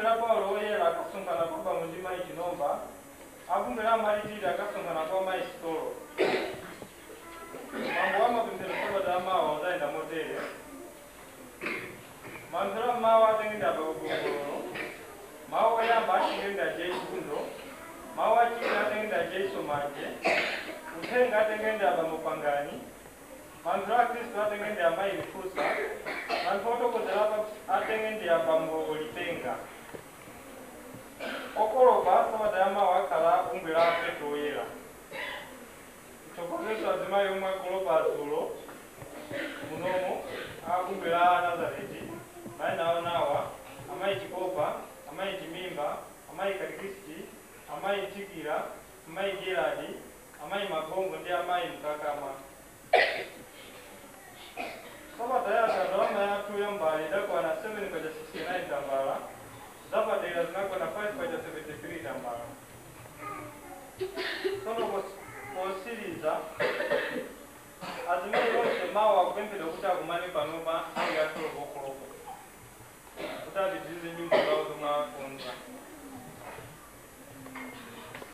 La Paulo Woyera akasonkhana kwa bambo ndi mayi Chinomba. Abungwe la Amalitiri akasonkhana kwa mayi Sitolo. Mwambo wa mapemphero sabata yamawa uzayenda motere: mapemphero ammawa atengenda pa Gongololo, mawu oyamba atengenda J Gundo, mawu achiwiri atengenda J Somanje, uthenga atengenda abambo Pangani, mapemphero a Khristu atengenda amayi Mfusa, mapemphero otokozera atengenda abambo Lipenga. Okolopa sabata yamawa akhala bungwe la Petro Woyera. Mtsogozenso azimayi omwe akolopa adzulo munomo a bungwe la Nazareti, mayina awo nawa: amayi Chikopa, amayi Chimimba, amayi Katikisiti, amayi Nthikira, amayi Geradi, amayi Magongo ndi amayi Mkakama. Sabata yatha ndalama yathu yambali idakwana 7 kwacha 69 tambala, zapadera zinakwana 5 kwacha 73 tambala. Tsono posiriza, azimayi onse mawa akupemphedwa kuti akumane panopa nthawi ya 12 o'clock kuti apitirize nyimbo zawo zomwe akonza.